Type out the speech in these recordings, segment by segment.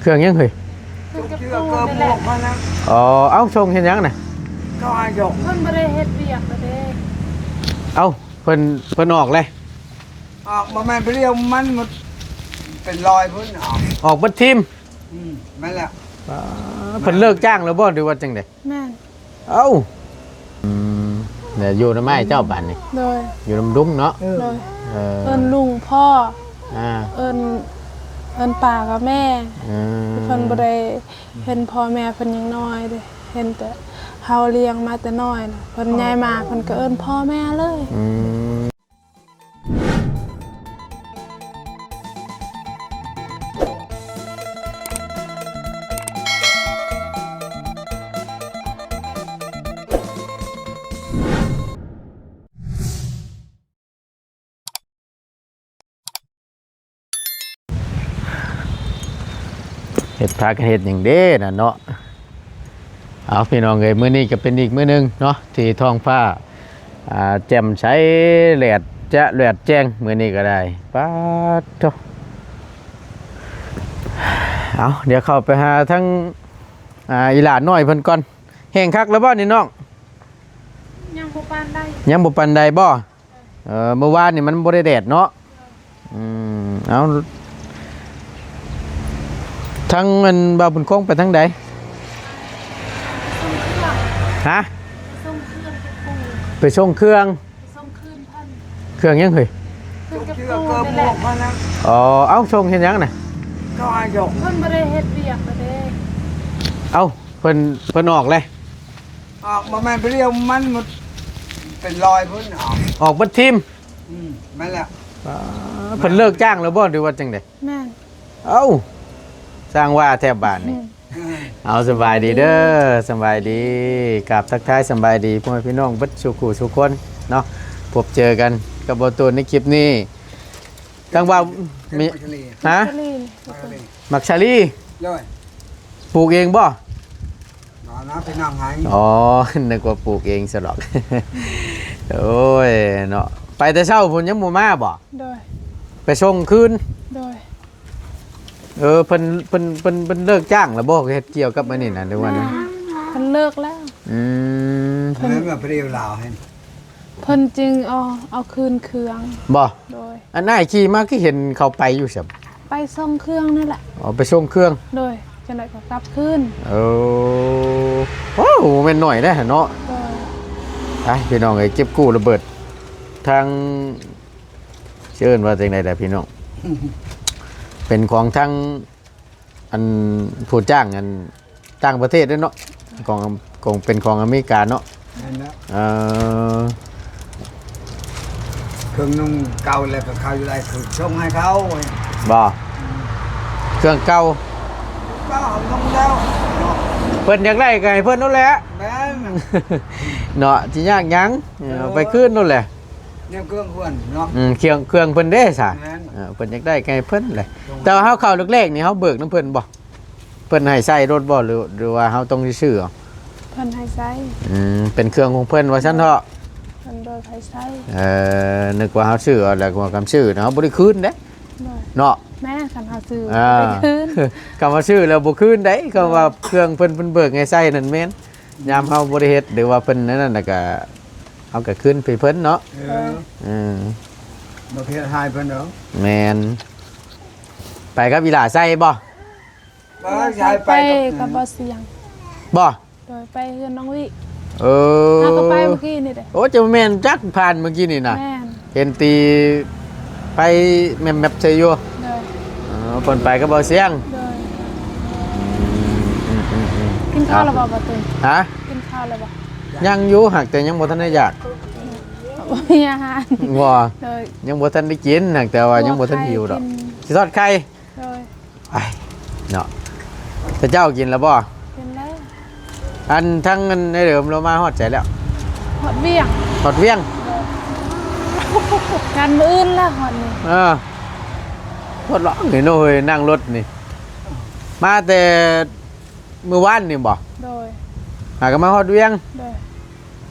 ເຄື່ອງຫຍັງເຮີ້ຍ? ເຄື່ອງເກັບກູ້ນີ້ແຫຼະ. ອໍ ເອົ້າ ສົ່ງເຮັດຫຍັງນະ? ເຂົາໃຫ້ສົ່ງ. ເພິ່ນບໍ່ໄດ້ເຮັດວຽກແລ້ວເດ້. ເອົ້າ ເພິ່ນ ເພິ່ນອອກເລີຍ? ອອກ ບໍ່ແມ່ນຜູ້ດຽວ ມັນໝົດເປັນຮ້ອຍພຸ້ນ. ອອກ ອອກເບິດທີມ? ອືມ ແມ່ນແລ້ວ. ເພິ່ນເລີກຈ້າງແລ້ວບໍ່ ຫຼືວ່າຈັ່ງໃດ? ແມ່ນ. ເອົ້າ ອືມ ແລ້ວຢູ່ນຳອ້າຍເຈົ້າບາດນີ້? ໂດຍ. ຢູ່ນຳລຸງເນາະ? ໂດຍ. ເອີ ເອີ້ນລຸງພໍ່ ອ່າ ເອີ້ນ ເອີ້ນປ້າກັບແມ່. ອືມ ເພິ່ນບໍ່ໄດ້ເຫັນພໍ່ແມ່ເພິ່ນຍັງນ້ອຍເດ້ ເຫັນແຕ່ເຮົາລ້ຽງມາແຕ່ນ້ອຍນະ ເພິ່ນໃຫຍ່ມາເພິ່ນກໍເອີ້ນພໍ່ແມ່ເລີຍ. ອືມ. ເຮັດ ພາກັນເຮັດຫຍັງເດ້ນະເນາະ? ເອົາ ພີ່ນ້ອງເອີຍ ມື້ນີ້ກໍເປັນອີກມື້ໜຶ່ງເນາະ ທີ່ທ້ອງຟ້າ ອ່າ ແຈ່ມໃສ ແລດຈະແລດແຈ້ງ ມື້ນີ້ກໍໄດ້. ປາດໂທ້ ເອົາ ດຽວເຂົ້າໄປຫາທາງ ອ່າ ອີຫຼ້ານ້ອຍເພິ່ນກ່ອນ. ແຫ້ງຄັກແລ້ວບໍ່ນີ້ນ້ອງ? ຍັງບໍ່ປານໃດ. ຍັງບໍ່ປານໃດບໍ່? ເອີ ມື້ວານນີ້ມັນບໍ່ໄດ້ແດດເນາະ. ອືມ ເອົາ ທາງອັນບ່າວບຸນຄົງໄປທາງໃດ? ສົ່ງເຄື່ອງ. ຮະ? ສົ່ງເຄື່ອງ. ໄປສົ່ງເຄື່ອງ. ໄປສົ່ງຄືນເພິ່ນ. ເຄື່ອງຫຍັງເຮີ້ຍ? ເຄື່ອງເກັບກູ້ນີ້ແຫຼະ. ອໍ ເອົ້າ ສົ່ງເຮັດຫຍັງນະ? ເຂົາໃຫ້ສົ່ງ. ເພິ່ນບໍ່ໄດ້ເຮັດວຽກແລ້ວເດ້. ເອົ້າ ເພິ່ນ ເພິ່ນອອກເລີຍ? ອອກ ບໍ່ແມ່ນຜູ້ດຽວ ມັນໝົດເປັນຮ້ອຍພຸ້ນ. ອອກ ອອກເບິດທີມ? ອືມ ແມ່ນແລ້ວ. ເພິ່ນເລີກຈ້າງແລ້ວບໍ່ ຫຼືວ່າຈັ່ງໃດ? ແມ່ນ. ເອົ້າ ຊ່າງວ່າແທ້ບາດນີ້. ອືມ ເອົາ ສະບາຍດີເດີ ສະບາຍດີ ກາບທັກທາຍສະບາຍດີພໍ່ແມ່ພີ່ນ້ອງເບິດສູ່ຜູ້ສູ່ຄົນເນາະ ພົບເຈີກັນກັບບ່າວຕູນໃນຄລິບນີ້. ທາງບ່າວມີ ຮະ? ໝາກສາລີ. ໝາກສາລີ? ໂດຍ. ປູກເອງບໍ່? ບໍ່ນະ ໄປນຳໃຫ້. ອໍ ນຶກວ່າປູກເອງຊະດອກ. ໂອ້ຍເນາະ ໄປແຕ່ເຊົ້າພຸ້ນ ຍັງບໍ່ມາບໍ່? ໂດຍ. ໄປສົ່ງຄືນ? ໂດຍ. ເອີ ເພິ່ນ ເພິ່ນ ເພິ່ນ ເພິ່ນເລີກຈ້າງແລ້ວບໍ່ ເຮັດກ່ຽວກັບອັນນີ້ນະ ຫຼືວ່າ? ແມ່ນ ເພິ່ນເລີກແລ້ວ. ອືມ ເພິ່ນວ່າໄປລາວຫັ້ນ ເພິ່ນຈຶ່ງເອົາ ເອົາຄືນເຄື່ອງ. ບໍ່? ໂດຍ. ອັນອ້າຍຂີ່ມາຄືເຫັນເຂົາໄປຢູ່ຊັ້ນ? ໄປສົ່ງເຄື່ອງນີ້ແຫຼະ. ອໍ ໄປສົ່ງເຄື່ອງ. ໂດຍ. ຈັ່ງໃດກໍກັບຄືນ. ເອີ ໂອ້ ບໍ່ແມ່ນໜ້ອຍເດ້ເນາະ. ໂດຍ. ໄປ ພີ່ນ້ອງເອີຍ ເກັບກູ້ລະເບີດ ທາງ ຊິເອີ້ນວ່າຈັ່ງໃດລະພີ່ນ້ອງ ເປັນຂອງທາງ ອັນ ຜູ້ຈ້າງ ອັນ ຕ່າງປະເທດເດ້ເນາະ ຂອງ ຂອງ ເປັນຂອງອາເມລິກາເນາະ. ແມ່ນແລ້ວ. ເອີ ເຄື່ອງນຸ່ງເກົ່າແລ້ວກໍເຂົາຢູ່ໄດ້ ຄືສົ່ງໃຫ້ເຂົາ. ບໍ່? ອືມ ເຄື່ອງເກົ່າ ເກົ່າເອົາລົງແລ້ວເນາະ ເພິ່ນຢາກໄດ້ກໍໃຫ້ເພິ່ນໂລດແຫຼະ. ແມ່ນ ເນາະ ຊິຍາກຫຍັງ ເອີ ເອົາໄປຄືນໂລດແຫຼະ. ແນວເຄື່ອງເພິ່ນເນາະ. ອືມ ເຄື່ອງ ເຄື່ອງເພິ່ນເດ້ຊະ. ແມ່ນ. ເອີ ເພິ່ນຢາກໄດ້ກໍໃຫ້ເພິ່ນແຫຼະ. ແຕ່ວ່າເຮົາເຂົ້າແລກໆນີ້ ເຮົາເບີກນຳເພິ່ນບໍ່? ເພິ່ນໃຫ້ໃຊ້ໂລດບໍ່ ຫຼື ຫຼືວ່າເຮົາຕ້ອງໄດ້ຊື້ເອົາ? ເພິ່ນໃຫ້ໃຊ້. ອືມ ເປັນເຄື່ອງຂອງເພິ່ນວ່າຊັ້ນເຖາະ. ເພິ່ນເບີກໃຫ້ໃຊ້. ເອີ ນຶກວ່າເຮົາຊື້ເອົາແລ້ວ ວ່າຄຳຊື້ນະ ເຮົາບໍ່ໄດ້ຄືນເດ້. ໂດຍ. ເນາະ ແມ່ນ ຄັນເຮົາຊື້ ອ່າ ບໍ່ໄດ້ຄືນ. ຄຳວ່າຊື້ແລ້ວບໍ່ຄືນເດ້ ຄຳວ່າເຄື່ອງເພິ່ນ ເພິ່ນເບີກໃຫ້ໃຊ້ນັ້ນແມ່ນ. ຍາມເຮົາບໍ່ໄດ້ເຮັດ ຫຼືວ່າເພິ່ນນັ້ນນະ ແລ້ວກະເຮົາກະຄືນໃຫ້ເພິ່ນເນາະ. ເອີ ເອີ ບໍ່ເຮັດຮ້າຍເພິ່ນດອກ. ແມ່ນ. ໄປກັບອີຫຼ້າໄຊບໍ່? ບໍ່ ໄປກັບບໍ່ສຽງ. ບໍ່? ໂດຍ ໄປເຮືອນນ້ອງວິ. ເອີ ເຮົາກໍໄປມື້ກີ້ນີ້ເດ້. ໂອ້ ຈະແມ່ນຈັກຜ່ານມື້ກີ້ນີ້ນະ. ແມ່ນ. ເຫັນຕີໄຟແມັບໆໃສ່ຢູ່. ໂດຍ. ເອີ ເພິ່ນໄປກັບບໍ່ສຽງ. ໂດຍ. ອືມໆໆ ກິນເຂົ້າແລ້ວບໍ່ ບ່າວຕຸນ? ຮະ? ກິນເຂົ້າແລ້ວບໍ່? ຍັງຢູ່ ຫາກແຕ່ຍັງບໍ່ທັນໄດ້ຢາກ. ບໍ່ມີອາຫານ. ບໍ່? ໂດຍ. ຍັງບໍ່ທັນໄດ້ກິນ ຫາກແຕ່ວ່າຍັງບໍ່ທັນຫິວດອກ. ຊິທອດໄຂ່. ໂດຍ. ໄປເນາະ ເຂົາເຈົ້າກິນແລ້ວບໍ່? ກິນແລ້ວ. ອັນ ທາງອັນ ໃນເດີມລາວມາຮອດໃສແລ້ວ? ຮອດວຽງ. ຮອດວຽງ? ໂດຍ. ງານມື້ອື່ນແລ້ວຮອດນີ້. ເອີ ຮອດລອງນີ້ເນາະເຮີ້ຍ ນັ່ງລົດນີ້ ມາແຕ່ມື້ວານນີ້ບໍ່? ໂດຍ. ຫາກໍມາຮອດວຽງ. ໂດຍ.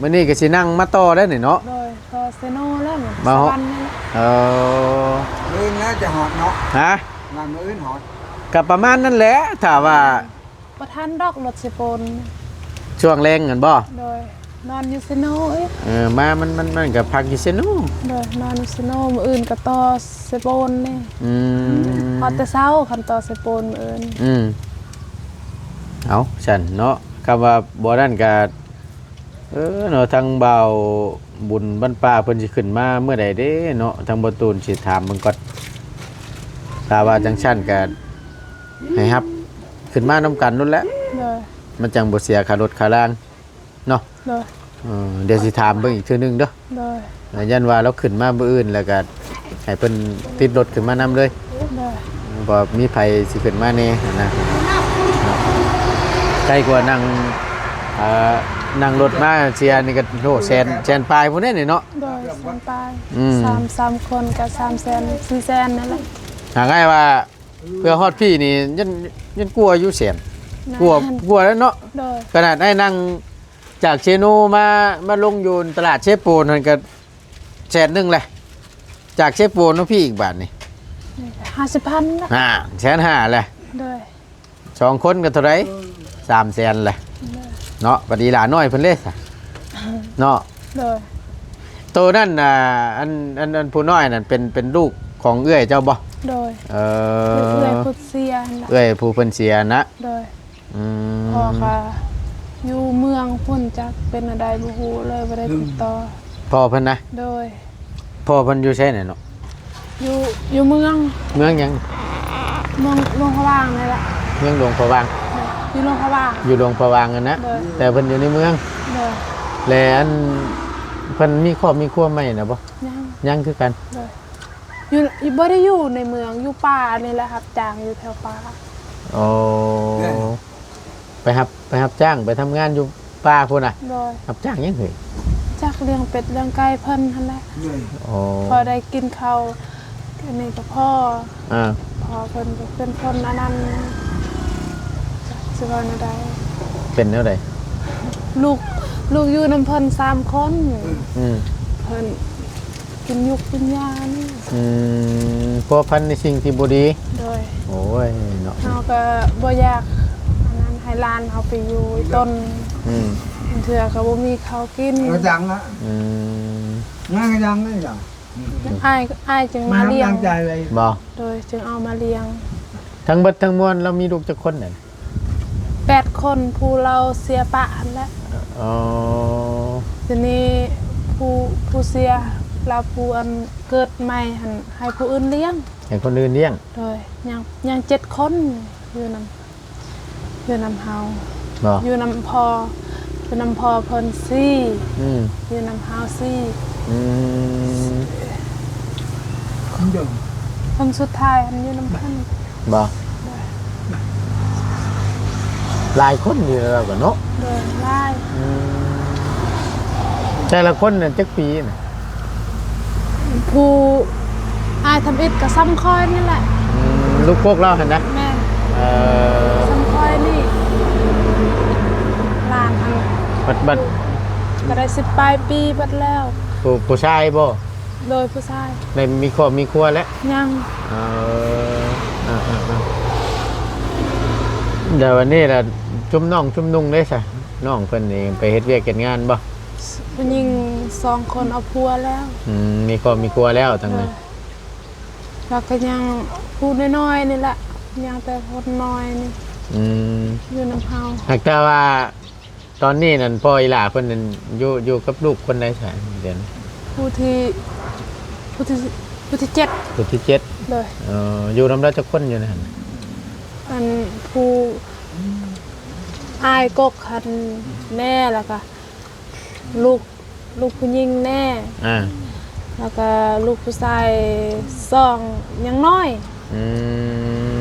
ມື້ນີ້ກໍຊິນັ່ງມາຕໍ່ແລ້ວນີ້ເນາະ. ໂດຍ. ຕໍ່ເຊໂນແລ້ວນີ້ ມາຮອດ ສະຫວັນນີ້ແຫຼະ. ເອີ ມື້ອື່ນແລ້ວຈະຮອດເນາະ. ຮະ? ງານມື້ອື່ນຮອດ. ກໍປະມານນັ້ນແຫຼະ ຖ້າວ່າ ບໍ່ທັນດອກລົດເຊໂປນ ຊ່ວງແລງຫັ້ນບໍ່? ໂດຍ ນອນຢູ່ເຊໂນອີກ. ເອີ ມາ ມັນ ມັນ ມັນກໍພັກຢູ່ເຊໂນ. ໂດຍ ນອນຢູ່ເຊໂນ ມື້ອື່ນກໍຕໍ່ເຊໂປນນີ້. ອືມ ຮອດແຕ່ເຊົ້າ ຄັນຕໍ່ເຊໂປນມື້ອື່ນ. ອືມ ເອົາ ຊັ້ນເນາະ ຄຳວ່າບໍ່ນັ້ນກໍ ເອີ ເນາະ ທາງບ່າວບຸນບ້ານປ່າເພິ່ນຊິຂຶ້ນມາເມື່ອໃດເດ້ເນາະ? ທາງບ່າວຕູນຊິຖາມເບິ່ງກ່ອນ. ຖ້າວ່າຈັ່ງຊັ້ນກໍໃຫ້ຮັບຂຶ້ນມານຳກັນໂລດແຫຼະ. ໂດຍ ມັນຈັ່ງບໍ່ເສຍຄ່າລົດຄ່າລາງເນາະ. ໂດຍ ເອີ ດຽວຊິຖາມເບິ່ງອີກເທື່ອໜຶ່ງເດີ. ໂດຍ ຢ້ານວ່າລາວຂຶ້ນມາມື້ອື່ນ ແລ້ວກໍໃຫ້ເພິ່ນຕິດລົດຂຶ້ນມານຳເລີຍ. ໂດຍ ບໍ່ມີໃຜຊິຂຶ້ນມາແດ່ຫັ້ນນະ. ໃກ້ກວ່ານັ່ງ ເອີ່ ນັ່ງລົດມາເສຍນີ້ກໍ ໂອ້ ແສນ ແສນປາຍພຸ້ນເດ້ນີ້ເນາະ. ໂດຍ ແສນປາຍ. ອືມ ສາມ ສາມຄົນກໍສາມແສນ ສີ່ແສນນັ້ນແຫຼະ. ຫາງ່າຍວ່າ ເພື່ອຮອດພີ້ນີ້ຍັງ ຍັງກວ່າຢູ່ແສນ. ແມ່ນ ກວ່າ ກວ່າແລ້ວເນາະ. ໂດຍ ຂະໜາດອ້າຍນັ່ງຈາກເຊໂນມາ ມາລົງຢູ່ຕະຫຼາດເຊໂປນຫັ້ນກໍແສນໜຶ່ງແຫຼະ. ຈາກເຊໂປນມາພີ້ອີກບາດນີ້ ຫ້າສິບພັນນະ. ຫ້າ ແສນຫ້າແຫຼະ. ໂດຍ ສອງຄົນກໍເທົ່າໃດ? ເອີ ສາມແສນແຫຼະ. ໂດຍ ເນາະ ບັດອີຫຼ້ານ້ອຍເພິ່ນເດ້ ເນາະ. ໂດຍ ໂຕນັ້ນ ອ່າ ອັນ ອັນ ອັນຜູ້ນ້ອຍນັ້ນເປັນ ເປັນລູກຂອງເອື້ອຍເຈົ້າບໍ່? ໂດຍ ເອີ ເອື້ອຍຜູ້ເສຍຫັ້ນລະ. ເອື້ອຍຜູ້ເພິ່ນເສຍນະ. ໂດຍ ອືມ ພໍ່ກໍຢູ່ເມືອງພຸ້ນ ຈັກເປັນແນວໃດບໍ່ຮູ້ເລີຍ ບໍ່ໄດ້ຕິດຕໍ່. ພໍ່ເພິ່ນນະ? ໂດຍ ພໍ່ເພິ່ນຢູ່ໃສນະເນາະ? ຢູ່ ຢູ່ເມືອງ. ເມືອງຫຍັງ? ເມືອງຫຼວງພະບາງນີ້ແຫຼະ. ເມືອງຫຼວງພະບາງ. ໂດຍ ຢູ່ຫຼວງພະບາງ. ຢູ່ຫຼວງພະບາງຫັ້ນນະ. ໂດຍ ແຕ່ເພິ່ນຢູ່ໃນເມືອງ. ໂດຍ ແລະ ອັນ ເພິ່ນມີຄອບມີຄົວໃໝ່ນະບໍ່? ຍັງ ຍັງຄືກັນ. ໂດຍ ຢູ່ ຢູ່ ບໍ່ໄດ້ຢູ່ໃນເມືອງ ຢູ່ປ່ານີ້ແຫຼະ ຮັບຈ້າງຢູ່ແຖວປ່າ. ໂອ້ ແມ່ນ ໄປຮັບ ໄປຮັບຈ້າງ ໄປທຳງານຢູ່ປ່າພຸ້ນນະ. ໂດຍ ຮັບຈ້າງຫຍັງເຮີ້ຍ? ຈັກລ້ຽງເປັດລ້ຽງໄກ່ເພິ່ນຫັ້ນແຫຼະ. ໂດຍ ໂອ້ ພໍໄດ້ກິນເຂົ້າ ອັນນີ້ກໍພໍ. ອ່າ ພໍ່ເພິ່ນກໍເປັນຄົນອັນນັ້ນ ຊິເວົ້າແນວໃດ? ເປັນແນວໃດ? ລູກ ລູກຢູ່ນຳເພິ່ນສາມຄົນ. ອືມ ເພິ່ນກິນຍຸກກິນຢານີ້. ອືມ ພົວພັນໃນສິ່ງທີ່ບໍ່ດີ. ໂດຍ ໂອ້ຍເນາະ ເຮົາກໍບໍ່ຢາກອັນນັ້ນ ໃຫ້ຫຼານເຮົາໄປຢູ່ຕົນ. ອືມ ບາງເທື່ອກໍບໍ່ມີເຂົ້າກິນ. ກະຈັງລະ. ອືມ ງານກະຈັງເລີຍ. ອ້າຍ ອ້າຍຈຶ່ງມາລ້ຽງ. ບໍ່ ໂດຍ ຈຶ່ງເອົາມາລ້ຽງ. ທັງເບິດທັງມວນລາວມີລູກຈັກຄົນນັ້ນ? ແປດຄົນ ຜູ້ລາວເສຍປະຫັ້ນແຫຼະ. ອໍ ທີນີ້ຜູ້ ຜູ້ເສຍ ແລ້ວຜູ້ອັນເກີດໃໝ່ຫັ້ນ ໃຫ້ຜູ້ອື່ນລ້ຽງ. ໃຫ້ຄົນອື່ນລ້ຽງ. ໂດຍ ຍັງ ຍັງເຈັດຄົນຢູ່ນຳ ຢູ່ນຳເຮົາ. ບໍ່ ຢູ່ນຳພໍ່ ຢູ່ນຳພໍ່ເພິ່ນສີ່. ອືມ ຢູ່ນຳເຮົາສີ່. ອືມ ຄົນສຸດທ້າຍຫັ້ນຢູ່ນຳເພິ່ນ. ບໍ່ ໂດຍ ຫຼາຍຄົນຢູ່ແລ້ວກໍເນາະ. ໂດຍ ຫຼາຍ. ອືມ ແຕ່ລະຄົນນັ້ນຈັກປີນະ? ຜູ້ອ້າຍທຳອິດກໍສ່ຳຂ້ອຍນີ້ແຫຼະ. ອືມ ລູກກົກລາວຫັ້ນນະ? ແມ່ນ. ເອີ ສ່ຳຂ້ອຍນີ້ ຫຼານຫັ້ນ ບັດ ບັດ ກໍໄດ້ສິບປາຍປີເບິດແລ້ວ. ຜູ້ ຜູ້ຊາຍບໍ່? ໂດຍ ຜູ້ຊາຍ. ໄດ້ມີຄອບມີຄົວແລ້ວ? ຍັງ. ເອີ ອ່າໆໆ ແລ້ວວັນນີ້ລະ ຊຸມນ້ອງຊຸມນຸ່ງເດ້ຊະ? ນ້ອງເພິ່ນນີ້ໄປເຮັດວຽກເຮັດງານບໍ່? ຜູ້ຍິງສອງຄົນເອົາຜົວແລ້ວ. ອືມ ມີຄອບມີຄົວແລ້ວທັງນັ້ນ. ໂດຍ ແລ້ວກໍຍັງຜູ້ນ້ອຍໆນີ້ແຫຼະ ຍັງແຕ່ຄົນນ້ອຍນີ້. ອືມ ຢູ່ນຳເຮົາ. ຫາກແຕ່ວ່າຕອນນີ້ນັ້ນ ພໍ່ອີ່ຫຼ້າເພິ່ນນັ້ນຢູ່ ຢູ່ກັບລູກຄົນໃດຊະດຽວນີ້? ຜູ້ທີ່ ຜູ້ທີ່ ຜູ້ທີ່ເຈັດ. ຜູ້ທີ່ເຈັດ. ໂດຍ. ເອີ ຢູ່ນຳລາວຈັກຄົນຢູ່ໃນຫັ້ນ? ອັນຜູ້ອ້າຍກົກຫັ້ນແນ່ ແລ້ວກະ ລູກ ລູກຜູ້ຍິງແນ່ ອ່າ ແລ້ວກະລູກຜູ້ຊາຍສອງຍັງນ້ອຍ. ອືມ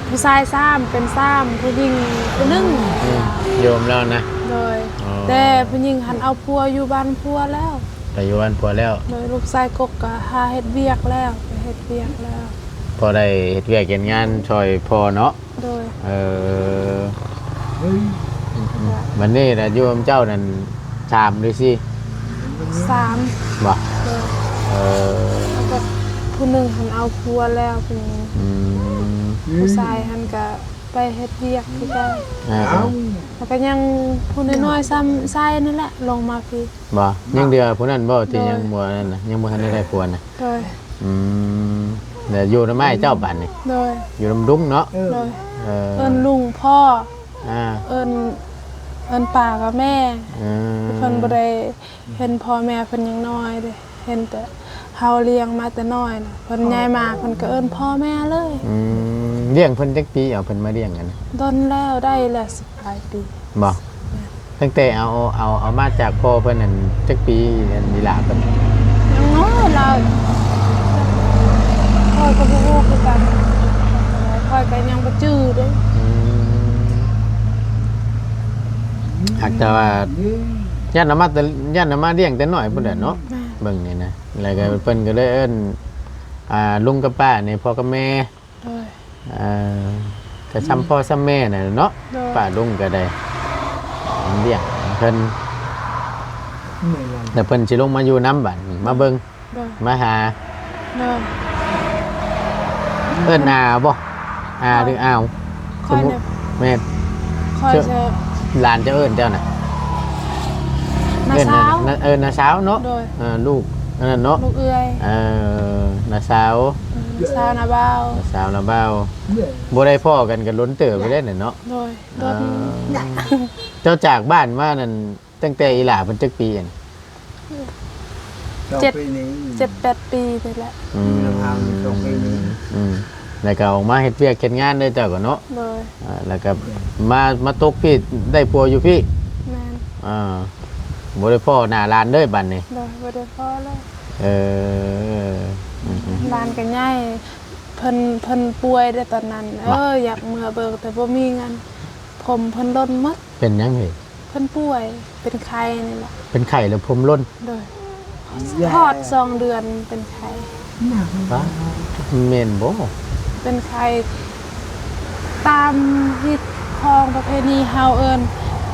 ຜູ້ຊາຍສາມ ເປັນສາມ ຜູ້ຍິງຜູ້ໜຶ່ງ. ອືມ ໂຍມແລ້ວນະ. ໂດຍ. ອໍ ແຕ່ຜູ້ຍິງຫັ້ນເອົາຜົວຢູ່ບ້ານຜົວແລ້ວ. ໄປຢູ່ບ້ານຜົວແລ້ວ. ໂດຍ. ລູກຊາຍກົກກະຫາເຮັດວຽກແລ້ວ ໄປເຮັດວຽກແລ້ວ. ພໍໄດ້ເຮັດວຽກເຮັດງານຊ່ອຍພໍ່ເນາະ. ໂດຍ. ເອີ ບັດນີ້ລະຢູ່ນຳເຈົ້ານັ້ນສາມຫຼືສີ່? ສາມ. ບໍ່? ໂດຍ. ເອີ ແລ້ວກໍຜູ້ໜຶ່ງຫັ້ນເອົາຜົວແລ້ວ ຜູ້ໜຶ່ງ. ອືມ ຜູ້ຊາຍຫັ້ນກະໄປເຮັດວຽກຄືກັນ. ເອີໆ ແລ້ວກະຍັງຜູ້ນ້ອຍໆ ສ່ຳຊາຍນັ້ນແຫຼະ ລົງມາພີ້. ບໍ່? ຍັງເຫຼືອຜູ້ນັ້ນບໍ່ ທີ່ຍັງບໍ່ນັ້ນນະ ຍັງບໍ່ທັນໄດ້ໄດ້ຜົວນະ? ໂດຍ. ອືມ ແລ້ວຢູ່ນຳອ້າຍເຈົ້າບາດນີ້? ໂດຍ. ຢູ່ນຳລຸງເນາະ? ໂດຍ. ເອີ ເອີ້ນລຸງພໍ່ ອ່າ ເອີ້ນ ເອີ້ນປ້າກັບແມ່. ເອີ ເພິ່ນບໍ່ໄດ້ເຫັນພໍ່ແມ່ເພິ່ນຍັງນ້ອຍເດ້ ເຫັນແຕ່ເຮົາລ້ຽງມາແຕ່ນ້ອຍນະ ເພິ່ນໃຫຍ່ມາເພິ່ນກໍເອີ້ນພໍ່ແມ່ເລີຍ. ອືມ ລ້ຽງເພິ່ນຈັກປີ ເອົາເພິ່ນມາລ້ຽງຫັ້ນນະ? ດົນແລ້ວ ໄດ້ແລ້ວສິບປາຍປີ. ບໍ່? ແມ່ນ. ຕັ້ງແຕ່ເອົາ ເອົາ ເອົາມາຈາກພໍ່ເພິ່ນນັ້ນ ຈັກປີ ອັນ ອີ່ຫຼ້າເພິ່ນ? ຍັງນ້ອຍລາວ ຂ້ອຍກໍບໍ່ຮູ້ຄືກັນ ຂ້ອຍກໍຍັງບໍ່ຈື່ເດ້. ອືມ ຫາກແຕ່ວ່າ ຢ້ານເອົາມາແຕ່ ຢ້ານເອົາມາລ້ຽງແຕ່ນ້ອຍພຸ້ນແຫຼະເນາະ. ແມ່ນ. ເບິ່ງນີ້ນະ ແລ້ວກໍເພິ່ນກໍເລີຍເອີ້ນ ອ່າ ລຸງກັບປ້ານີ້ ພໍ່ກັບແມ່. ໂດຍ. ເອີ ກໍຊ່ຳພໍ່ຊ່ຳແມ່ນັ້ນແຫຼະເນາະ. ໂດຍ. ປ້າລຸງກໍໄດ້ລ້ຽງເພິ່ນ ແລ້ວເພິ່ນຊິລົງມາຢູ່ນຳບາດນີ້ ມາເບິ່ງ. ໂດຍ. ມາຫາ. ໂດຍ. ເອີ້ນອາບໍ່? ອາຫຼືອາວ? ຂ້ອຍ ສົມມຸດ ແມ່ນ ຂ້ອຍຈະ ຫຼານຈະເອີ້ນເຈົ້ານະ? ນ້າສາວ. ເອີ້ນ ເອີ້ນນ້າສາວເນາະ. ໂດຍ. ເອີ ລູກອັນນັ້ນເນາະ ລູກເອື້ອຍ. ເອີ ນ້າສາວ ເອີ ນ້າສາວນ້າບ່າວ ນ້າສາວນ້າບ່າວ. ບໍ່ໄດ້ພໍ້ກັນກໍດົນເຕີບໄປແລ້ວເນາະ. ໂດຍ. ດົນ. ເຈົ້າຈາກບ້ານມານັ້ນ ຕັ້ງແຕ່ອີ່ຫຼ້າເພິ່ນຈັກປີອັນ? ເຈັດ ເຈັດແປດປີນີ້ແຫຼະ. ອືມ ອືມ ແລ້ວກໍອອກມາເຮັດວຽກເຮັດງານເດີເຈົ້າກໍເນາະ. ໂດຍ. ອ່າ ແລ້ວກໍມາ ມາຕົກພີ້ ໄດ້ຜົວຢູ່ພີ້. ແມ່ນ. ອ່າ ບໍ່ໄດ້ພໍ້ໜ້າຫຼານເລີຍບາດນີ້. ໂດຍ. ບໍ່ໄດ້ພໍ້ເລີຍ. ເອີ ອືມໆ ຫຼານກໍໃຫຍ່ ເພິ່ນ ເພິ່ນປ່ວຍເດ້ຕອນນັ້ນ. ເອີ ຢາກເມືອເບິ່ງແຕ່ບໍ່ມີເງິນ ຜົມເພິ່ນຫຼົ່ນໝົດ. ເປັນຫຍັງເອີຍ? ເພິ່ນປ່ວຍ ເປັນໄຂ້ນີ້ແຫຼະ. ເປັນໄຂ້ແລ້ວຜົມຫຼົ່ນ? ໂດຍ. ຮອດສອງເດືອນເປັນໄຂ້. ປ້າດ ແມ່ນບໍ່? ເປັນໄຂ້ ຕາມຮີດຄອງປະເພນີເຮົາເອີ້ນ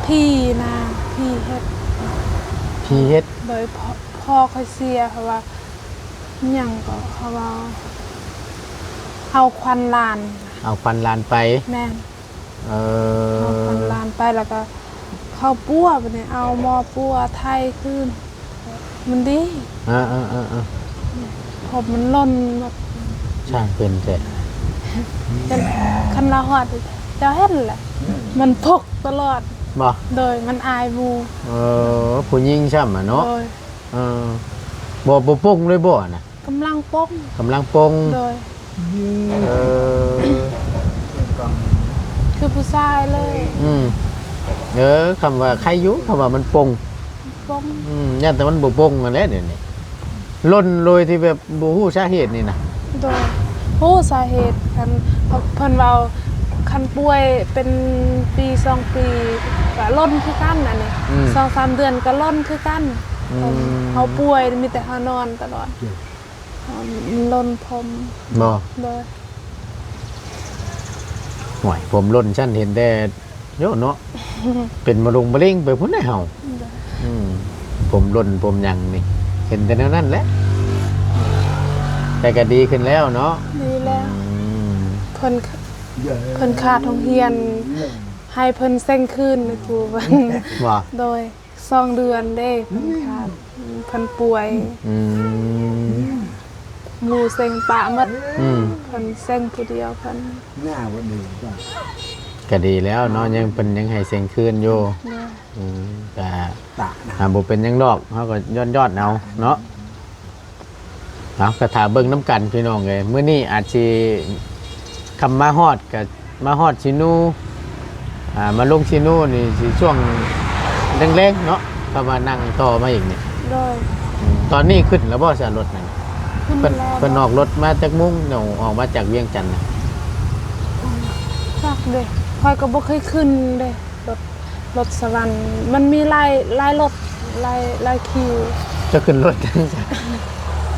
ຜີນະ ຜີເຮັດ. ຜີເຮັດ? ໂດຍ. ພໍ່ ພໍ່ຂ້ອຍເສຍ ເພາະວ່າຫຍັງກໍ ເຂົາເວົ້າ ເອົາຂວັນຫຼານ. ເອົາຂວັນຫຼານໄປ? ແມ່ນ. ເອີ ເອົາຂວັນຫຼານໄປ ແລ້ວກໍເຂົາປົວ ບາດນີ້ເອົາໝໍປົວໄຖ່ຄືນ ມັນດີ. ເອີໆໆ ເພາະມັນຫຼົ່ນໝົດ. ຊ່າງເປັນແທ້. ຄັນລາວຮອດ ເຈົ້າເຫັນແຫຼະ ມັນປົກຕະຫຼອດ. ບໍ່? ໂດຍ. ມັນອາຍໝູ່. ເອີ ຜູ້ຍິງຊ້ຳອະເນາະ. ໂດຍ. ເອີ ບໍ່ ບໍ່ປົງເລີຍບໍ່ນະ? ກຳລັງປົງ. ກຳລັງປົງ. ໂດຍ. ເອີ ຄືຜູ້ຊາຍເລີຍ. ອືມ ເອີ ຄຳວ່າໄຄຢູ່ ຄຳວ່າມັນປົງ. ປົງ. ອືມ ຢ້ານແຕ່ມັນບໍ່ປົງຫັ້ນແຫຼະດຽວນີ້ ຫຼົ່ນໂດຍທີ່ແບບບໍ່ຮູ້ສາເຫດນີ້ນະ. ໂດຍ. ຮູ້ສາເຫດ ຄັນເພິ່ນເວົ້າ ຄັນປ່ວຍເປັນປີສອງປີ ກະຫຼົ່ນຄືກັນ. ອັນນີ້ ອືມ ສອງສາມເດືອນກະຫຼົ່ນຄືກັນ. ອືມ ເຮົາປ່ວຍ ມີແຕ່ເຮົານອນຕະຫຼອດ. ເອີ ມັນຫຼົ່ນຜົມ. ບໍ່? ໂດຍ. ໂອ້ຍ ຜົມຫຼົ່ນຊັ້ນເຫັນແຕ່ໂຍເນາະ ເປັນມະລົງມະເລັງໄປພຸ້ນແຫຼະເຮົາ. ໂດຍ. ອືມ ຜົມຫຼົ່ນຜົມຫຍັງນີ້ ເຫັນແຕ່ແນວນັ້ນແຫຼະ ແຕ່ກໍດີຂຶ້ນແລ້ວເນາະ. ດີແລ້ວ. ອືມ ເພິ່ນ ເພິ່ນຂາດໂຮງຮຽນ ໃຫ້ເພິ່ນເສັງຄືນ ແມ່ຄູເພິ່ນ. ບໍ່? ໂດຍ. ສອງເດືອນເດ້ ເພິ່ນຂາດ ເພິ່ນປ່ວຍ. ອືມ ໝູ່ເສັງປະໝົດ. ອືມ ເພິ່ນເສັງຜູ້ດຽວເພິ່ນ. ກໍດີແລ້ວເນາະ ຍັງ ເພິ່ນຍັງໃຫ້ເສັງຄືນຢູ່. ໂດຍ. ອືມ ກໍ ຕະນະ ຫາ ບໍ່ເປັນຫຍັງດອກ ເຮົາກໍຍ້ອນໆເອົາເນາະ. ເອົາ ກໍຖ້າເບິ່ງນຳກັນພີ່ນ້ອງເອີຍ ມື້ນີ້ອາດຊິ ຄຳມາຮອດກໍມາຮອດຊີນູ ອ່າ ມາລົງຊີນູນີ້ຊິຊ່ວງແລງໆເນາະ ຄຳວ່ານັ່ງຕໍ່ມາອີກນີ້. ໂດຍ. ອືມ ຕອນນີ້ຂຶ້ນແລ້ວບໍ່ຊະລົດນັ້ນ? ຂຶ້ນແລ້ວ. ເພິ່ນ ເພິ່ນອອກລົດມາຈັກໂມງ ນ້ອງອອກມາຈາກວຽງຈັນນະ? ອືມ ຈັກເດ້ ຂ້ອຍກໍບໍ່ເຄີຍຂຶ້ນເດ້ ລົດ ລົດສະຫວັນ ມັນມີຫຼາຍ ຫຼາຍລົດ ຫຼາຍ ຫຼາຍຄິວ. ຈະຂຶ້ນລົດຫຍັງ?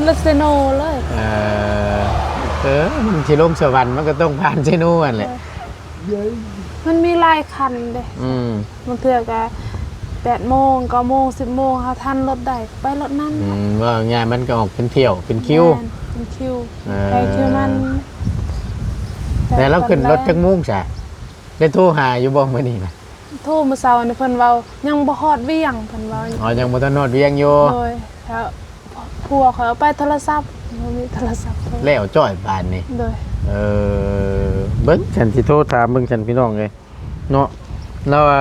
ລົດເຊໂນເລີຍ. ເອີ ເອີ ມັນຊິລົງສະຫວັນ ມັນກໍຕ້ອງຜ່ານເຊໂນຫັ້ນແຫຼະ. ເອີ ມັນມີຫຼາຍຄັນເດ້. ອືມ ບາງເທື່ອກໍແປດໂມງ ເກົ້າໂມງ ສິບໂມງ ເຮົາທັນລົດໃດໄປລົດນັ້ນ. ອືມ ວ່າງ່າຍມັນກໍອອກເປັນຖ້ຽວ ເປັນຄິວ. ແມ່ນ ເປັນຄິວ. ເອີ ໄປຄິວມັນ. ແ ແລ້ວລາວຂຶ້ນລົດຈັກໂມງຊະ? ໄດ້ໂທຫາຢູ່ບໍ່ມື້ນີ້ນະ? ໂທມື້ເຊົ້ານີ້ເພິ່ນເວົ້າ ຍັງບໍ່ຮອດວຽງ ເພິ່ນເວົ້າ. ອໍ ຍັງບໍ່ທັນຮອດວຽງຢູ່. ໂດຍ ແລ້ວຜົວຂ້ອຍເອົາໄປໂທລະສັບ ບໍ່ມີໂທລະສັບໂທ. ແລ້ວຈ້ອຍບາດນີ້. ໂດຍ ເອີ ເບິ່ງ ຊັ້ນຊິໂທຖາມເບິ່ງຊັ້ນ ພີ່ນ້ອງເອີຍ ເນາະ. ລາວວ່າ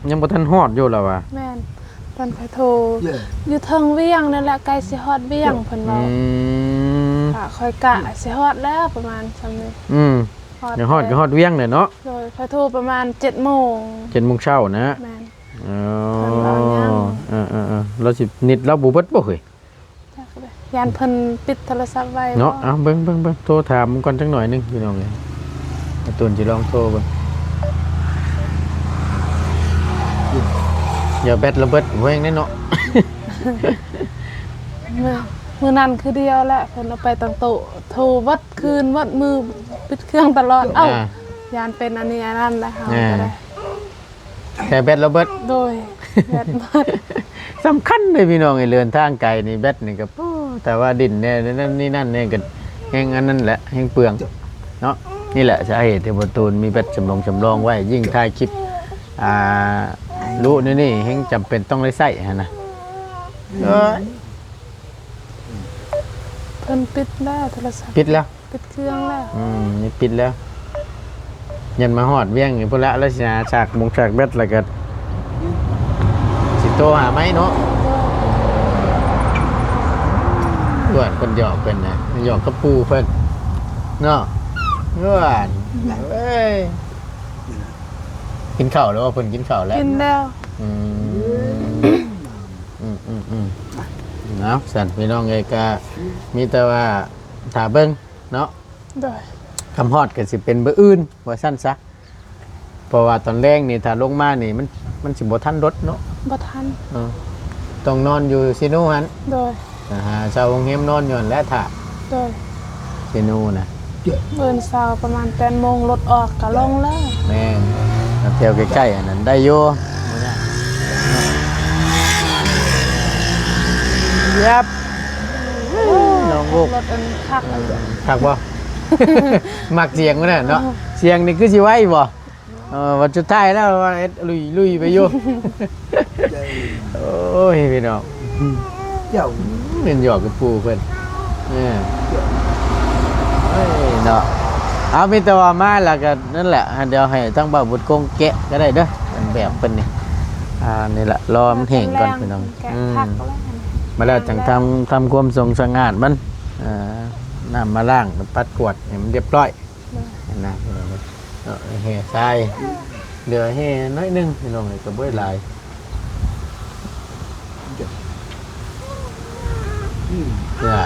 ຍັງບໍ່ທັນຮອດຢູ່ ລາວວ່າ. ແມ່ນ ຕອນຂ້ອຍໂທ ຢູ່ເທິງວຽງນັ້ນແຫຼະ ໃກ້ຊິຮອດວຽງ ເພິ່ນເວົ້າ. ອືມ ຂ້ອຍກະຊິຮອດແລ້ວ ປະມານຊ່ຳນີ້. ອືມ ຮອດ ຮອດ ກໍຮອດວຽງແຫຼະເນາະ. ໂດຍ ຂ້ອຍໂທປະມານເຈັດໂມງ ເຈັດໂມງເຊົ້ານະ. ແມ່ນ ອໍ ເພິ່ນເວົ້າຫຍັງ. ເອີໆໆ ລາວຊິເນັດລາວບໍ່ເບິດບໍ່ເຮີ້ຍ? ຈັກເລີຍ ຢ້ານເພິ່ນປິດໂທລະສັບໄວ້ເນາະ. ເອົາ ເບິ່ງໆໆ ໂທຖາມມັນກ່ອນຈັກໜ້ອຍໜຶ່ງ ພີ່ນ້ອງເອີຍ. ອາຕູນຊິລອງໂທເບິ່ງ ຢ່າແບັດລະເບິດແຮງເດ້ເນາະ. ມື້ ມື້ນັ້ນຄືດຽວແຫຼະ ເພິ່ນເອົາໄປຕັ້ງໂຕະ ໂທເບິດຄືນເບິດມື້ ປິດເຄື່ອງຕະຫຼອດ. ເອົ້າ ອ່າ ຢ້ານເປັນອັນນີ້ອັນນັ້ນແຫຼະ ເຮົາ ອ່າ ກໍໄດ້ ແຕ່ແບັດລະເບິດ. ໂດຍ ແບັດເບິດ. ສຳຄັນເດ້ພີ່ນ້ອງເອີຍ ເດີນທາງໄກນີ້ ແບັດນີ້ກໍ ໂອ້ ແຕ່ວ່າດິນແດ່ ນັ້ນນີ້ນັ້ນແດ່ ກໍແຮງອັນນັ້ນແຫຼະ ແຮງເປືອງເນາະ. ນີ້ແຫຼະສາເຫດທີ່ບໍ່ຕູນມີແບັດສຳລອງ ສຳລອງໄວ້ ຍິ່ງຖ່າຍຄລິບ ອ່າ ລຸແນວນີ້ແຮງຈຳເປັນຕ້ອງໄດ້ໃຊ້ຫັ້ນນະ. ເອີຍ ເພິ່ນປິດແລ້ວໂທລະສັບ ປິດແລ້ວ. ປິດເຄື່ອງແລ້ວ. ອືມ ນີ້ປິດແລ້ວ. ຍັນມາຮອດວຽງນີ້ພຸ້ນລະ ລະຊິຫາສາກມຸງສາກແບັດ ລະກະຊິໂທຫາໃໝ່ເນາະ. ເພື່ອນເພິ່ນຫຍອກເພິ່ນນະ ຫຍອກກັບປູ່ເພິ່ນເນາະ. ເພື່ອນເອີຍ ກິນເຂົ້າແລ້ວບໍ່? ເພິ່ນກິນເຂົ້າແລ້ວ. ກິນແລ້ວ. ອືມ ອືມໆໆ ເອົາ ຊັ້ນພີ່ນ້ອງເອີຍ ກະມີແຕ່ວ່າຖ້າເບິ່ງ ເນາະ. ໂດຍ ຄຳຮອດກໍຊິເປັນມື້ອື່ນວ່າຊັ້ນຊະ ເພາະວ່າຕອນແລງນີ້ຖ້າລົງມານີ້ ມັນ ມັນຊິບໍ່ທັນລົດເນາະ. ບໍ່ທັນ. ເອີ ຕ້ອງນອນຢູ່ເຊໂນຫັ້ນ. ໂດຍ ໄປຫາເຊົ່າໂຮງແຮມນອນຢູ່ຫັ້ນແຫຼະ ຖ້າ. ໂດຍ ເຊໂນນະ. ມື້ເຊົ້າປະມານແປດໂມງລົດອອກກໍລົງແລ້ວ. ແມ່ນ ແຖວໃກ້ໆ ອັນນັ້ນໄດ້ຢູ່. ເຢັບ ນ້ອງລູກ ລົດອັນຄັກ ເອີ ຄັກບໍ່? ມັກສຽງມັນນະເນາະ. ສຽງນີ້ຄືຊິໄວບໍ່? ເອີ ບັດສຸດທ້າຍແລ້ວວ່າເຮັດລຸຍໆ ໄປຢູ່. ໂອ້ຍ ພີ່ນ້ອງ ເຈົ້າ ແມ່ນຫຍອກກັບປູ່ເພິ່ນ. ເອີ ເອີຍເນາະ. ເອົາ ມີແຕ່ວ່າມາແລ້ວກໍນັ້ນແຫຼະ ດຽວໃຫ້ທາງບ່າວບຸດຄົງແກະກໍໄດ້ເດີ ອັນແບບເພິ່ນນີ້. ອ່າ ນີ້ແຫຼະ ລໍມັນແຫ້ງກ່ອນ ພີ່ນ້ອງ. ແກະ ອືມ ຄັກແລ້ວ ມາແລ້ວຈັ່ງທຳ ທຳຄວາມສົງສະຫງາດມັນ. ເອີ ນ້ຳມາລ້າງ ປັດກວາດໃຫ້ມັນຮຽບຮ້ອຍ. ໂດຍ ນະ ເນາະ ແຮ່ຊາຍ ເຫຼືອແຮ່ໜ້ອຍໜຶ່ງ ພີ່ນ້ອງເອີຍ ກໍບໍ່ໄດ້ຫຼາຍ. ອືມ ນະ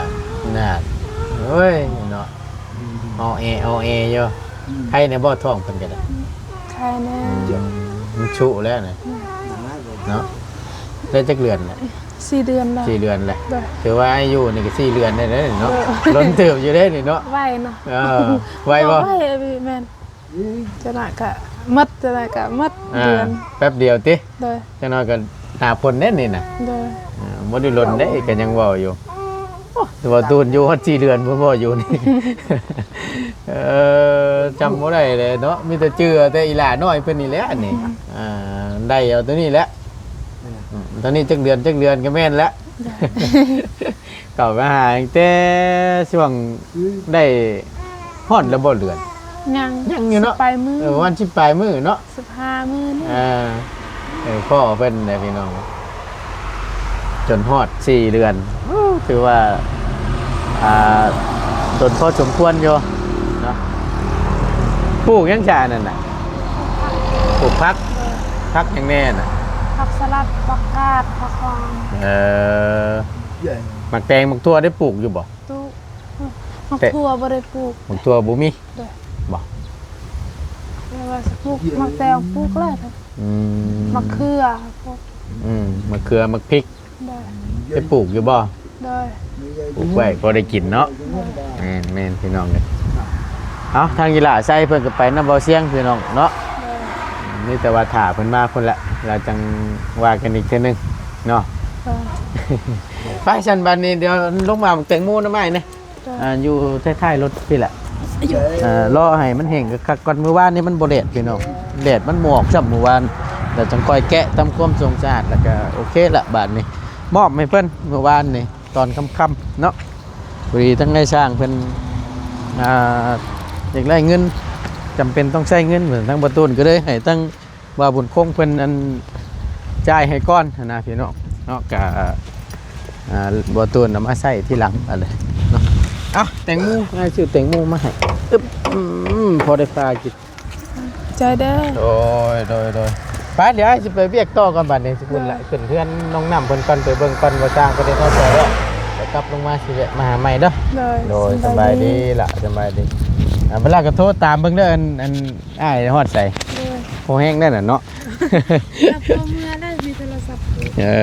ນະ ໂອ້ຍ ເນາະ ອອແອ ອອແອຢູ່. ອືມ ໄຄແດ່ບໍ່ ທ້ອງເພິ່ນກໍໄດ້? ໄຄແດ່. ອືມ ມັນຊຸແລ້ວນະ. ອືມ ເນາະ. ໄດ້ຈັກເດືອນແລ້ວ? ສີ່ເດືອນແລ້ວ. ສີ່ເດືອນແລ້ວ. ໂດຍ ຖືວ່າອາຍຸນີ້ກໍສີ່ເດືອນໄດ້ເນາະ. ໂດຍ ດົນເຕີບຢູ່ເດ້ນີ້ເນາະ. ໄວເນາະ. ເອີ ໄວບໍ່? ໄວ ແມ່ນ. ຈັ່ງໃດກະໝົດ ຈັ່ງໃດກະໝົດ ອ່າ ເດືອນ ແປັບດຽວຕິ. ໂດຍ ຈັກໜ້ອຍກໍໜ້າຝົນເດ້ນີ້ນະ. ໂດຍ ອ່າ ບໍ່ໄດ້ດົນເດ້ ກໍຍັງເວົ້າຢູ່. ໂອ້ ແຕ່ວ່າໂດນຢູ່ຮອດສີ່ເດືອນພຸ້ນບໍ່ຢູ່ນີ້. ເອີ ຈຳບໍ່ໄດ້ເລີຍເນາະ ມີແຕ່ຈື່ແຕ່ອີຫຼ້ານ້ອຍເພິ່ນນີ້ແຫຼະນີ້. ອ່າ ໄດ້ເອົາໂຕນີ້ແຫຼະ. ອືມ ຕອນນີ້ຈັກເດືອນ ຈັກເດືອນກໍແມ່ນແລ້ວ. ເຂົ້າມາຫາຕັ້ງແຕ່ຊ່ວງ ອືມ ໄດ້ຮອດແລ້ວບໍ່ເດືອນ? ຍັງ ຍັງຢູ່ເນາະ ສິບປາຍມື້. ເອີ ປະມານສິບປາຍມື້ເນາະ ສິບຫ້າມື້ນີ້. ອ່າ ເອີ ພໍ່ເພິ່ນນະພີ່ນ້ອງ ຈົນຮອດສີ່ເດືອນ. ໂອ້ ຖືວ່າ ອ່າ ດົນພໍສົມຄວນຢູ່ເນາະ. ປູກຫຍັງຊະອັນນັ້ນນະ? ປູກຜັກ. ເອີ ຜັກຫຍັງແດ່ນະ? ຜັກສະຫຼັດ ຜັກກາດ ຜັກຫອມ. ເອີ ໝາກແຕງ ໝາກຖົ່ວໄດ້ປູກຢູ່ບໍ່? ປູກ. ໝາກຖົ່ວບໍ່ໄດ້ປູກ. ໝາກຖົ່ວບໍ່ມີ? ໂດຍ. ບໍ່? ແຕ່ວ່າປູກ ໝາກແຕງປູກຫຼາຍ. ອືມ ໝາກເຂືອ. ອືມ ໝາກເຂືອ ໝາກພິກ. ໂດຍ. ໄດ້ປູກຢູ່ບໍ່? ໂດຍ. ປູກໄວ້ພໍໄດ້ກິນເນາະ. ໂດຍ. ແມ່ນໆ ພີ່ນ້ອງເອີຍ. ເອົ້າ ທາງອີຫຼ້າໄຊເພິ່ນກໍໄປນຳເບົາຊຽງ ພີ່ນ້ອງເນາະ. ໂດຍ. ມີແຕ່ວ່າຖ້າເພິ່ນມາພຸ້ນແຫຼະ ລາວຈັ່ງວ່າກັນອີກເທື່ອໜຶ່ງເນາະ. ໂດຍ. ໄປຊັ້ນ ບາດນີ້ດຽວລົງມາແຕງໂມນຳອ້າຍແດ່. ໂດຍ. ອ່າ ຢູ່ທ້າຍໆລົດພີ້ແຫຼະ. ອ່າ ລໍໃຫ້ມັນແຫ້ງຄັກໆກ່ອນ. ມື້ວານນີ້ມັນບໍ່ແດດພີ່ນ້ອງ ແດດມັນບໍ່ອອກຊ້ຳມື້ວານ ແລ້ວຈັ່ງຄ່ອຍແກະທຳຄວາມສະອາດ ແລ້ວກໍໂອເຄລະ. ບາດນີ້ມອບໃຫ້ເພິ່ນມື້ວານນີ້ຕອນຄ່ຳໆເນາະ ພໍດີທັງນາຍຊ່າງເພິ່ນ ອ່າ ຢາກໄດ້ເງິນ ຈຳເປັນຕ້ອງໃຊ້ເງິນ ເພິ່ນ ທາງປະຕູນກໍເລີຍໃຫ້ທາງ ວ່າບຸນຄົງເພິ່ນອັນຈ່າຍໃຫ້ກ່ອນຫັ້ນນະພີ່ນ້ອງເນາະ. ກະ ອ່າ ບໍ່ຕູນເອົາມາໃຊ້ທີຫຼັງ ອັນເດເນາະ. ເອົາແຕງໂມ ອ້າຍຊື້ແຕງໂມມາໃຫ້ ອຶບ ອືມ ພໍໄດ້ປາກິນ ໃຈເດີ. ໂດຍ ໂດຍ ໂດຍ ໄປ ດຽວອ້າຍຊິໄປວຽກຕໍ່ກ່ອນ ບາດນີ້ຊິຂຶ້ນລະ ຂຶ້ນເຮືອນນ້ອງນ້ຳເພິ່ນກ່ອນ ໄປເບິ່ງກ່ອນວ່າຊ່າງເພິ່ນເຮັດຮອດໃສແລ້ວ ດຽວກັບລົງມາຊິແວະມາຫາໃໝ່ເດີ. ໂດຍ ໂດຍ ສະບາຍດີລະ ສະບາຍດີ. ອ່າ ເວລາກໍໂທຕາມເບິ່ງເດີ ອັນ ອັນ ອ້າຍຮອດໃສ? ໂດຍ ພໍແຮງແນ່ນະເນາະ. ແລ້ວພໍເມື່ອໄດ້ມີໂທລະສັບຢູ່. ເອີ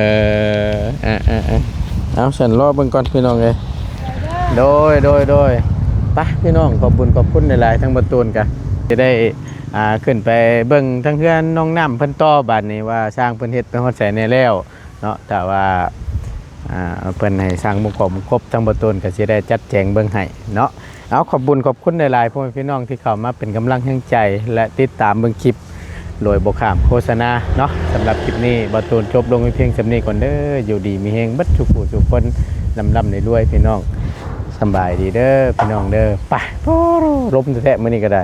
ເອົາ ເອົາ ເອົາ ເອົາ ຊັ້ນລໍເບິ່ງກ່ອນພີ່ນ້ອງເອີຍ. ໂດຍ ໂດຍ ໂດຍ ໄປພີ່ນ້ອງ ຂອບບຸນຂອບຄຸນຫຼາຍໆ ທັງບໍ່ຕູນກະຊິໄດ້ ອ່າ ຂຶ້ນໄປເບິ່ງທາງເຮືອນນ້ອງນ້ຳເພິ່ນຕໍ່ ບາດນີ້ວ່າຊ່າງເພິ່ນເຮັດໄປຮອດໃສແນ່ແລ້ວ ເນາະ. ຖ້າວ່າ ອ່າ ເພິ່ນໃຫ້ສ້າງມຸງຂອງມຸງຄົບ ທາງບໍ່ຕູນກໍຊິໄດ້ຈັດແຈງເບິ່ງໃຫ້ເນາະ. ເອົາ ຂອບບຸນຂອບຄຸນຫຼາຍໆ ພໍ່ແມ່ພີ່ນ້ອງທີ່ເຂົ້າມາເປັນກຳລັງແຮງໃຈ ແລະ ຕິດຕາມເບິ່ງຄລິບໂດຍບໍ່ຂ້າມໂຄສະນາເນາະ. ສຳລັບຄລິບນີ້ ບ່າວຕູນຈົບລົງໄວ້ພຽງສ່ຳນີ້ກ່ອນເດີ. ຢູ່ດີມີແຮງເບິດທຸກຜູ້ທຸກຄົນ ລ່ຳໆລວຍໆ ພີ່ນ້ອງ. ສະບາຍດີເດີພີ່ນ້ອງເດີ. ໄປ ໂອ້ ລົມແທ້ໆ ມື້ນີ້ກໍໄດ້.